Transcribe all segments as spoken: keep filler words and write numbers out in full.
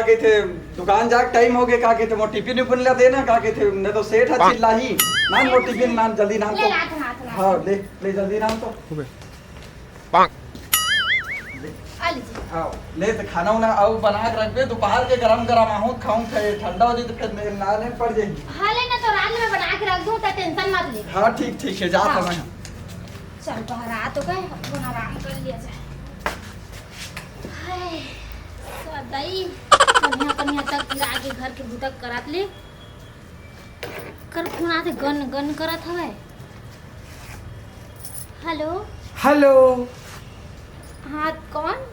का कहिथे, दुकान जाके टाइम हो गए, का कहिथे, मोर टिफिन उफिन ला देना, का कहिथे, नहीं तो सेठ ह चिल्लाही। नान मोर टिफिन, नान जल्दी नान ले तो। लात, लात, लात। हाँ, ले, ले जल्दी नान तो। आ लीजिए। हाँ, ले तो खाना उना अउ बना के रखबे, दोपहर के गरम गरम आहूँ खाऊँ, फिर ठंडा हो जाए तो फिर मेरे ना नहीं पड़ जाएगी। हाँ, ले ना तो रात में बना के रख दूँ, तो टेंशन मत ले। हाँ, ठीक, ठीक है, जा हाँ। मैं। चल, बहरा तो गए, अब थोड़ा आराम कर लिया जाए। हाय, सदाई, कनिया, कनिया तक गिरा के घर के भुटक करत ले। कर फोन आते गन, गन करत हवय। हेलो। हेलो। हाँ, कौन?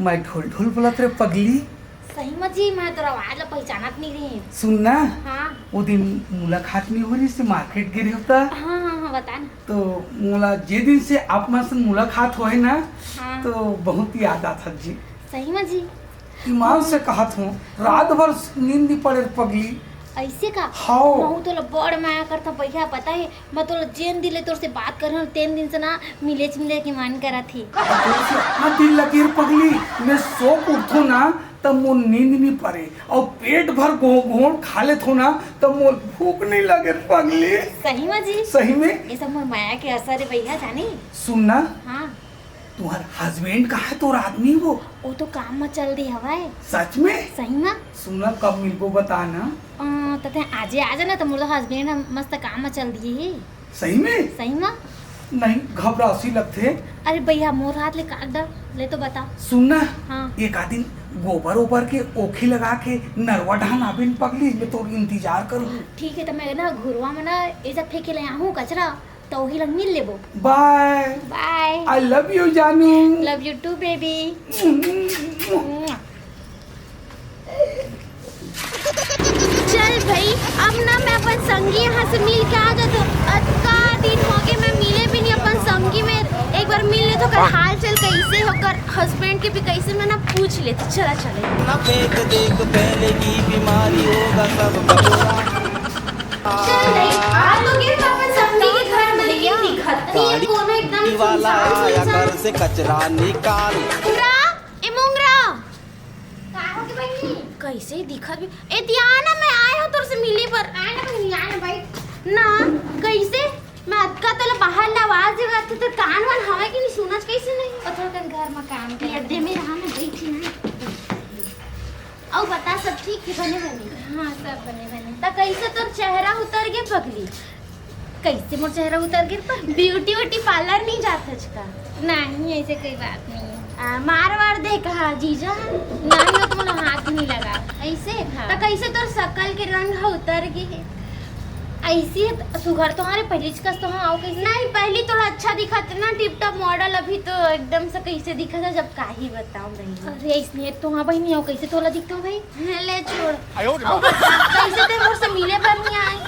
मैं ढोल ढोल बोलत रे पगली। सही म जी, मैं तोर आवाज ला पहचानत नहीं रही। सुन ना, हाँ। वो दिन मुलाकात नहीं हो रही से मार्केट गे रहे होता। हाँ, हाँ, हाँ, बता ना। तो मोला जे दिन से आप मन से मुलाकात होए ना, हाँ। तो बहुत याद आता जी। सही म जी। ईमान से कहत हूँ, रात भर नींद नहीं पड़े रे पगली। ऐसे का? हाँ। महू तोला बड़ माया करता भैया, पता है, मैं तोला जेन दिन ले तोर से बात कर रहा हूँ, तेन दिन से ना मिले मिले के मन करत ही। तोर से इतना दिल लगे रे पगली, मैं सो के उठो ना, तब मोर नींद नहीं पड़े, और पेट भर घो-, घोड़ खा लेथो ना, तब मोर भूख नहीं लगे रे पगली। सही में जी? सही में। ये सब मोर माया के असर है भैया, जानी? सुन ना। हाँ। तुम्हार हस्बैंड कहाँ है, तोर आदमी वो? वो तो काम में चल दे हवाए। सच में? सही में। सुना, कब मिलबो बता ना। अ, त तैं आजे आ जाना, त मोर तो हस्बैंड ह मस्त काम में चल दिए हे। सही में? सही में। नहीं, घबरासी लगथे। अरे भैया, मोर हाथ ले काट डर, ले तो बता। सुन ना, हाँ। एक आध दिन गोबर ओबर के ओखी लगा के नरवा डहान आबे न पगली, मैं तोर इंतजार करूँ। ठीक है, त मैं ना घुरवा में ना ऐसा फेंके ले आहूँ कचरा, त ओही लग मिल लेबो। Bye। Bye। I love you जानू। Love you too baby। चल भाई, अब ना मैं अपन संगी यहाँ से मिल के आ जाता हूँ। अतका दिन हो गए मैं मिले भी नहीं अपन संगी में। एक बार मिल ले तो कर हाल चाल कैसे हो, कर हस्बैंड के भी कैसे, मैं ना पूछ लेती। चला चले। ना फेंक देख पहले की बीमारी होगा सब बबुआ। चल नहीं, आ तो गए अपन संगी के घर में, लेकिन दिखत नहीं है गाड़ी कोनो, एकदम वाला सुनसान, आया सुनसान। घर से कचरा निकाल। मुंगरा, ए मुंगरा। का हो के बहिनी? कैसे दिखत भी? ए दियाना, मैं आए हो तोर से मिले बर। आए ना बहिनी, आए ना, बैठ। ना, कैसे? मैं अतका तोला बाहर ले आवाज देवत थे, तोर कान वान हवा कि नहीं सुनत कैसे नहीं? ओ, थोड़ा कन घर में काम ये करत दे में रहा ना, बैठी ना। अउ बता, सब ठीक है बने बने? हाँ, सब बने बने। त कैसे तोर चेहरा उतर गे पगली? कैसे मोर चेहरा उतर गे पगली? ब्यूटी व्यूटी पार्लर नहीं जात हच का? नहीं, ऐसे कोई बात नहीं है। आ, मार वार दे कहा जीजा? नहीं, वो तो मोला हाथ नहीं लगा। ऐसे? हाँ। त कैसे तोर शकल के रंग ह उतर गे हे? ऐसी है त-, सुघर तो हरे पहली कस तो हाँ, आओ कैसे? नहीं, पहली तो अच्छा दिखत ना, टिप टॉप मॉडल, अभी तो एकदम से कैसे दिखत है, जब काही बताऊं बहिनी। अरे, इसने तो हाँ बहिनी, आओ कैसे तोला दिखता हूँ भाई? ले छोड़। आयो रे अउ बाप। बता, कैसे ते मोर से मिले बर नहीं आए?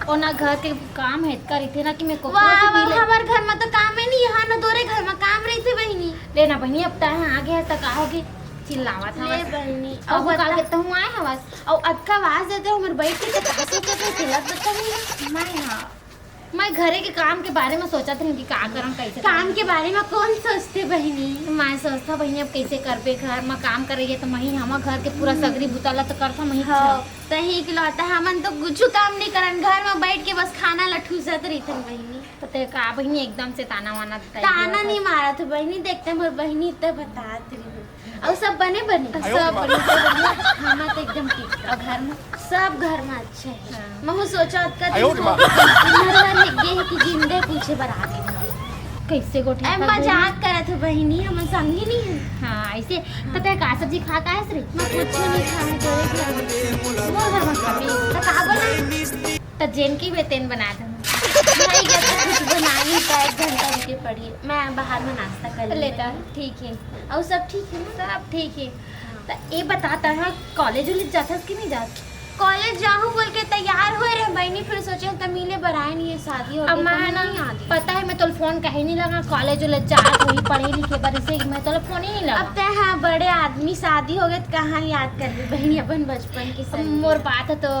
ओ ना घर के काम है, करी थे ना कि मैं को वाह, से वाह, मिले। हमार घर में तो काम है नहीं, यहाँ ना दोरे घर में काम रही थे बहिनी। ले ना बहिनी, अब तय आ गया त का होगे? चिल्लावत ले हवस। बहिनी, अउ अउ का बता। कहता हूँ आए हवस? अउ अतका आवाज देते हो, हमर बैठ के तो का सोचत है, चिल्लात बच्चा नहीं है। मैं हाँ, मैं घरे के काम के बारे में सोचत रही कि का करम, कैसे काम करम। के बारे में कौन सोचते बहिनी? मैं सोचता बहिनी, अब कैसे करबे, घर में काम कर रही है तो मही हम घर के पूरा हम्म। सगरी बुता ला तो करता मही हाँ, पूरा। तही इकलौता, हमन तो कुछ काम नहीं करन, घर में बैठ के बस खाना ला ठूसत रहिथन बहिनी। तो ते का बहिनी एकदम से ताना वाना देता है ताना जो नहीं मारा था बहिनी, देखते मोर बहिनी इतना बतात रही। अउ सब बने बने? सब बने, सब बने। हमर तो एकदम ठीक ठाक। अउ घर में? सब घर में अच्छे हैं। हाँ। महू सोचा अतका दिन हो गए, इधर उधर निक गए हैं कि जिंदे पूछे बर आ गए। कैसे गोठिया ए, मजाक करत हो बहिनी, हम संगी नहीं है। हाँ, ऐसे। हाँ। पता है का सब्जी खा का है रे? मैं कुछ नहीं खाए, तो एक मोर घर में खाबे। तो का बनाए? त जेन की बे तेन बना दे। भाई, जब तक कुछ बनाई नहीं पाए, एक घंटा रुके पड़ी। मैं बाहर में नाश्ता कर लेता। ठीक है। अउ सब ठीक है ना? सब ठीक है। हाँ। त ये बताता है, कॉलेज उलेज जाथस कि नहीं जात? कॉलेज जाहूँ बोल के तैयार होए रहे बहिनी, फिर सोचे त मिले बर आए नहीं है, शादी हो अब गई, मैं तो ना, नहीं आती। पता है, मैं तोल फोन कहीं नहीं लगा, कॉलेज उलेज जात होही, पढ़े लिखे बर, इसे मैं तोल फोन ही नहीं लगा। अब ते हाँ, बड़े आदमी, शादी हो गए त कहाँ याद करबे बहिनी अपन बचपन की संगी? मोर बात है तो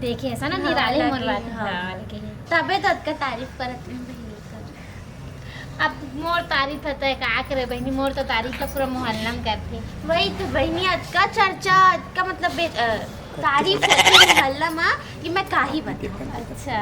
देखे ऐसा ना, हाँ, निराले मोर लगे, बात। हाँ। हाँ, लगे। तबे तो अतका तारीफ करत रहे बहिनी सब। अब मोर तारीफ हे त का करे बहिनी, मोर तो तारीफ तो पूरा मोहल्ला में करथे। वही तो बहिनी, अतका चर्चा, अतका मतलब बे-, अ, तारीफ करथे मोहल्ला में कि मैं का ही बताऊं। अच्छा।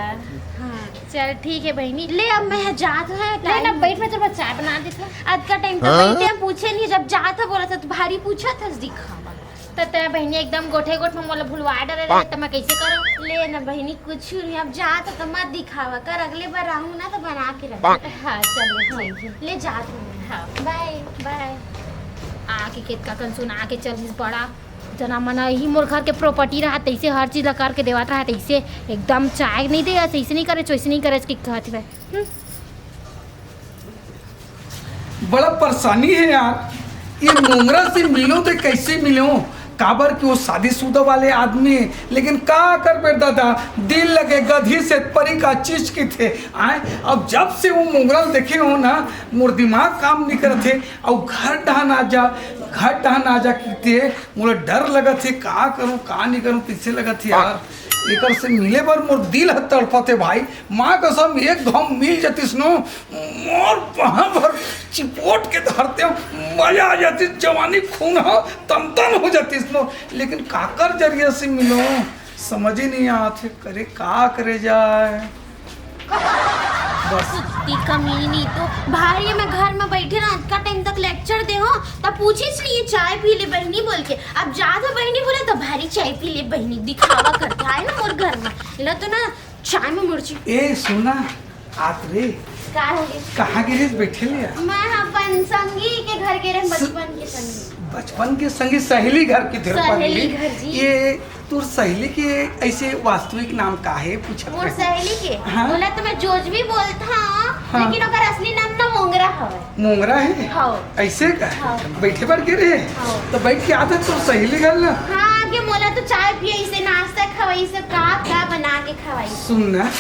हाँ। चल ठीक हे बहिनी। ले अब मैं जात हूँ, ले ना, time बैठ, मैं तोर बर चाय बना देत हूँ। अतका time तो हाँ? बैठे हैं, पूछे नहीं, जब जात है बोला था तो भारी पूछा था दिखावा। त तै बहिनी एकदम गोठे गोठ में मोला भुलवा डरे रहे, त मैं कैसे करूँ? ले ना बहिनी, कुछ नहीं, अब जात है तो मत दिखावा कर, अगले बार रहूँ ना तो बना के रख। हाँ, चल, ठीक है। ले जात हूँ। हाँ। Bye। Bye। आके केतका कन सुना के चलिस बड़ा जना मन, यही मोर घर के property रहा, तैसे हर चीज ला करके देवत रहा, तैसे एकदम चाय नहीं दे, ऐसे नहीं करे, वैसे नहीं करे, कि कहत हे। हम्म। बड़ा परेशानी हे यार, ये मोंगरा से मिलो तो कैसे मिलो? काबर कि वो शादीशुदा वाले आदमी हे, लेकिन का करबे दादा, दिल लगे गधी से परी का चीज की थे। आए, अब जब से वो मोंगरा ल देखे हो ना, मोर दिमाग काम नहीं करत हे। अउ घर डहन आ जा, घर डहन आ जा किथे, मोला डर लगत हे, का करूं, का नहीं करूं, कैसे लगत हे यार। एकर से मिले बर मोर दिल ह तड़पत हे भाई। माँ कसम, एक घाव मिल जतिस नो, मोर पहा भर चिपोट के धरते हो, मजा आ जातिस, जवानी खून ह तन तन हो जातिस नो। लेकिन काकर जरिया से मिलो, समझ ही नहीं आत हे, करे का करे जाए। बस। कुत्ती कमीनी तो भारी, मैं घर में बैठे ना, अतका time तक lecture दे हो, तब पूछिस नहीं, ये चाय पी ले बहिनी बोल के। अब जात हो बहिनी बोले तो भारी चाय पी ले बहिनी, दिखावा करत हे ना मोर घर में। इला तो ना चाय में मिर्ची। ए, सुना, आत रे। का हो गे? कहाँ गे रेस बैठे ले? मैं अपन संगी के घर गे रेस, बचपन के संगी। बचपन के संगी, सहेली घर के घर पर सहेली ले। घर जी। ये तोर सहेली के ऐसे वास्तविक नाम का हे, पूछत मोर रहे। सहेली के? हाँ। बोला तो मैं जोजवी बोलत हूँ, हाँ। लेकिन ओकर असली नाम ना मोंगरा हवे। मोंगरा हे? हाँ। ऐसे का? हाँ। बैठे बर गे रहे? हाँ। तो बैठ के आते तोर सहेली घर ना। हाँ, के मोला तो चाय पिए, इसे नाश्ता खवाई, इसे का, का बना के खवाई। सुन ना,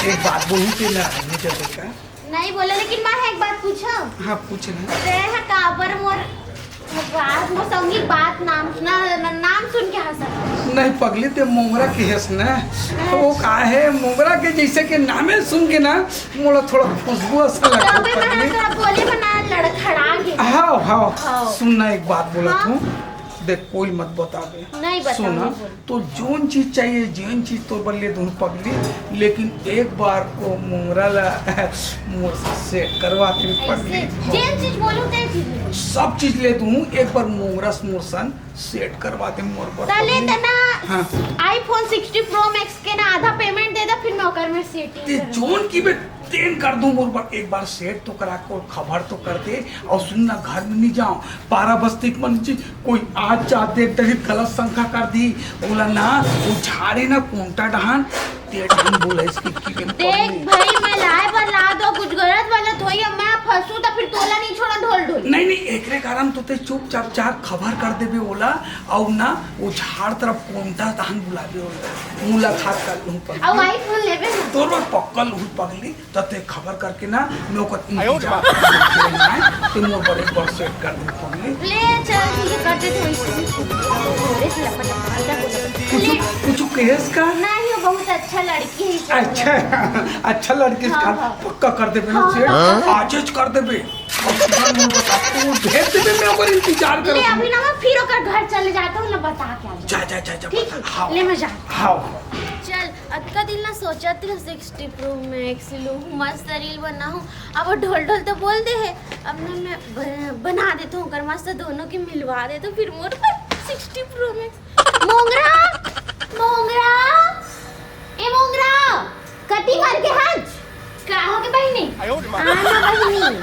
एक बात बोलूँ, ते नाराज नहीं कर का? नहीं बोला, लेकिन मैं एक बात पूछूं? हाँ, पूछ ना। ते ह काबर मोर, बात मोर संगी बात नाम ना, ना, नाम सुन के हंसा। नहीं पगली, ते मोंगरा के हस ना। अच्छा। वो का हे, मोंगरा के जैसे के नामे सुन के ना, मोला थोड़ा खुशबू असन लगथे तबे मैं पगली। तोरा बोले बना लड़खड़ा गे। हाँ, हाँ। हाँ। सुन ना, एक बात बोला हाँ। तू। देख, कोई मत बताबे। नहीं बताऊँ, सुन ना, नहीं बोलूँ। तो जोन चीज चाहिए, जोन चीज तोर बर ले दूँ पगली, लेकिन एक बार वो मोंगरा ला मोर से set करवा दे ऐसे पगली। जेन चीज बोलूँ, तेन चीज ले। सब चीज ले दूँ, एक बार मोंगरा से मोर सन set करवा दे मोर बर तले पगली। तना हाँ। iPhone sixty Pro Max के ना आधा payment दे दे, फिर मैं ओकर में setting ते करूँ। जोन की बे तेन कर दूं मोर बर, एक बार set तो करा के खबर तो कर दे। अउ सुन ना, घर में नहीं जाओ, पारा बस्ती के मन जी कोई आज जा देख दही गलत शंका कर दी, बोला ना वो झाड़े ना कोंटा डहान, ते डहान बोला इसकी की के देख पगली। भाई, मैं लाए बर ला दो, कुछ गलत वलत होई, अब मैं फंसू तो फिर तोला नहीं छोड़ा ढोल ढोल। नहीं, नहीं, एकरे कारण तो ते चुपचाप चार खबर कर देबे ओला, अउ ना वो झाड़ तरफ कोंटा डहान बुलाबे ओला, मुलाकात कर लूं पगली। अउ iPhone लेबे ना। तोर बर पक्का लूं पगली। त ते खबर करके ना, मैं ओकर इंतजार करत हूँ, ते मोर बर एक बार set कर दे पगली। ले चल, तुझे कर देते वही। अरे, से लपट लपट, क्या बोला? कुछ, ले। कुछ कहेस का? नहीं, वो बहुत अच्छा लड़की है। अच्छा, अच्छा लड़की हाँ, का हाँ। पक्का कर देबे ना हाँ, set? हाँ। आजच कर देबे। अब तुरंत मोर बता, तू भेज देबे, मैं ओकर इंतजार करत ले, हूँ। अभी ना मैं फिर ओकर घर चले जाता हूँ ना, बता के आ जाऊँ। जा, जा, जा, जा, ठीक बता। है? हाँ। ले, मैं जा। हाँ। चल, अतका दिन ना सोचत रहे sixty Pro Max लूँ, मस्त reel बनाऊँ। अब वो ढोल ढोल तो बोल दे है, अब ना मैं ब-, बना देता हूँ ओकर मस्त, दोनों के मिलवा देता हूँ, फिर मोर पर sixty Pro Max। मोंगरा, मोंगरा, ए मोंगरा, कति बार के हज? का हो गे बहिनी? आयो रे माँ। आ ना बहिनी।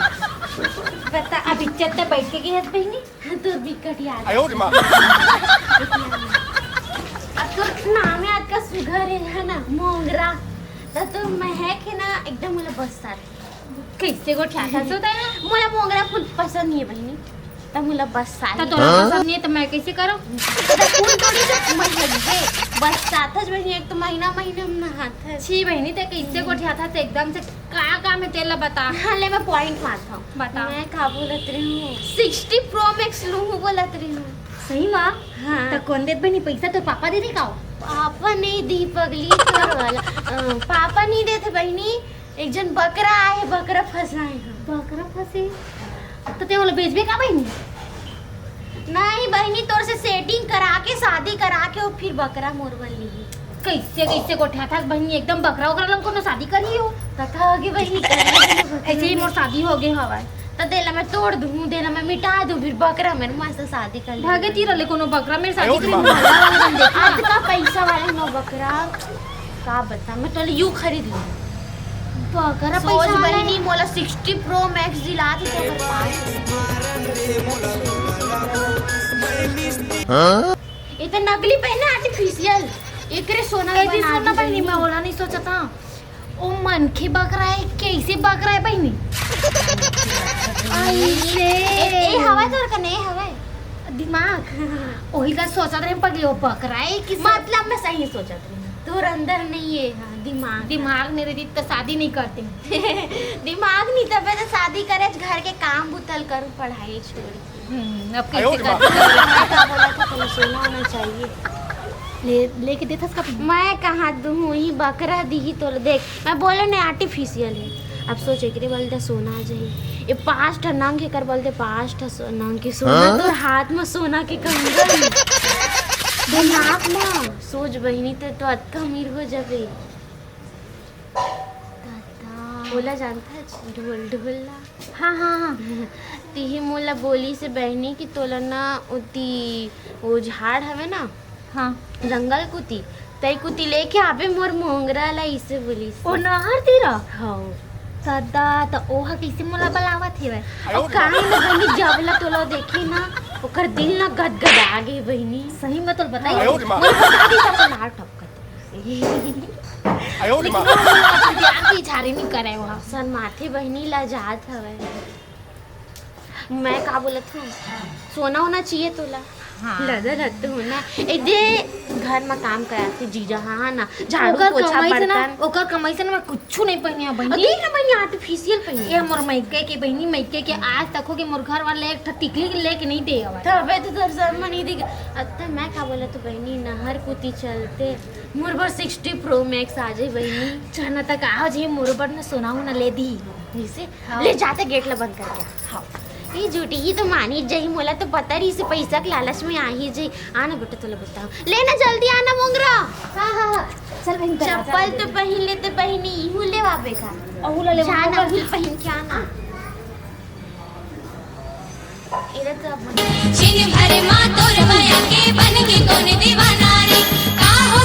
बता, अब इज्जत ते बैठ के गे हस बहिनी? हाँ, तोर बिकट याद। आयो रे माँ। अब तोर नाम याद का सुघर है, है ना, मोंगरा। त तोर महक है ना, एकदम मोला बरसात। कैसे गोठियाथस तैं? मोला मोंगरा फूल पसंद नहीं है बहिनी, त मोला बरसात। त तोला हाँ? पसंद नहीं है त मैं कैसे करूँ? त फूल थोड़ी से महक दे, बरसात है बहिनी, एक तो महीना महीना में नहात है। छी बहिनी, तैं कैसे गोठियाथस एकदम से? का काम है तेला बता। हाँ, ले मैं point मारता हूँ। बता। मैं का बोलत रही हूँ? Sixty Pro Max लूँ बोलत रही हूँ। सही मा? हाँ। त कौन देत बहिनी पैसा? तोर पापा दे दे का? पापा नहीं दी पगली, तोर वाला। अ, पापा नहीं देते बहिनी, एक जन बकरा आए, बकरा फंसाए हैं। बकरा फंसे। त ते ओला बेचबे का बहिनी? नहीं बहिनी, तोर से सेटिंग करा के, शादी करा के, वो फिर बकरा मोर बर लिही। कैसे कैसे गोठियाथस बहिनी, एकदम बकरा ओकरा लंग कोनो शादी करही हो। कथा होगे बहिनी, ऐसे ही मोर शादी होगे हवय। त देला मैं तोड़ दूँ, देला मैं मिटा दूँ, फिर बकरा मेर मस्त शादी कर ले। भागे तीर ले कोनो बकरा मेर शादी कर। आज का पैसा वाला नो बकरा, का बता, मैं तोले यू खरीद लूँ। बकरा सोच पैसा वाला बहिनी, मोला सिक्सटी प्रो मैक्स दिला दे तो ओकर पास। ये तो नकली पहना, आर्टिफिशियल। एकरे सोना कैसे बना सोना दी बहिनी, बहिनी। मैं ओला नहीं सोचा था। ओ मनखे बकरा है, कैसे बकरा है बहिनी? ऐसे। ए, ए हवा तोर कने, ए हवा। दिमाग। ओही ला सोचत रहे पगली, ओ बकरा है कि मतलब मैं सही सोचत रहे। तोर अंदर नहीं है, हाँ, दिमाग। दिमाग नहीं रहती तो शादी नहीं करते। दिमाग नहीं तबे तो शादी करे, घर के काम बुतल करूँ, पढ़ाई छोड़ के। हम्म, अब कैसे कर? मैं का बोला था, तोला सोना होना चाहिए। ले, लेके देथस का? मैं कहाँ दूँ, ही बकरा दीही तोला। देख, मैं बोले ने आर्टिफिशियल है। अब सोच, एकरे बलते सोना आ जाही। ये पाँच ठा नंग के कर बलते, पाँच ठा सो-, नंग के सोना। हाँ? तोर हाथ में सोना के कंगन। दिमाग में सोच बहिनी, ते तो अतका अमीर हो जाबे। दादा। ओला जानता है, ढोल ढोल ला। हाँ, हाँ, हाँ। तिही मोला बोली से बहिनी कि तोला ना ओती वो झाड़ हवे ना, हाँ। जंगल कुती, तई कुती लेके आबे मोर मोंगरा ला, इसे बोली से। ओ नहर तीरा? हाँ। सदा त ओहा कैसे मोला बलावत हेवय? अब काहे न बहिनी, जब ला तोला देखी ना, ओकर दिल ना गदगदा गे बहिनी। सही में तोला बताई? आयो रे माँ। मोर बता दी त अपन आर ठपकत। आयो रे माँ। लेकिन वो मोला अपन प्यार के इजहार नहीं करे, वहाँ शर्माथे बहिनी, लजात हवय। मैं का बोलत हूँ, सोना होना चाहिए तोला। हाँ। लजा रहते हो ना। ए दे, घर में काम कराथे जीजा, हाँ, हाँ ना, झाड़ू ओकर पोछा कमाई से ना, बर्तन। ओकर कमाई से ना मैं कुछू नहीं पहनी हूँ बहिनी। देख ना बहिनी, आर्टिफिशियल पहनी ये है। मोर मइके के बहिनी, मइके के आज तक हो कि मोर घर वाले एक ठा टिकली लेके नहीं दे हवा। तबे तो तोर सब मन ही दिख। अब तो मैं का बोला तो बहिनी, नहर कुती चलते मोर बर सिक्सटी प्रो मैक्स आ जाए बहिनी। चना तक आओ जी, मोर बर ना सोना होना ले दी। जैसे हाँ। ले जाते गेट ला बंद करके। हाँ। ये झूठी ही तो मानी जही, मोला तो पता रही से पैसा के लालच में आ ही जही। आना बेटा, तोला बताओ, लेना जल्दी आना मोंगरा। हाँ, हाँ, हाँ। चल बहिन, चल, चप्पल चल। तो पहन लेते बहिनी, इहू ले आबे का। अहू ला ले जाना, आबे। अहू पहन के आना। एरा तो अब छिन भर माँ तोर माया के बन के कौन दीवाना।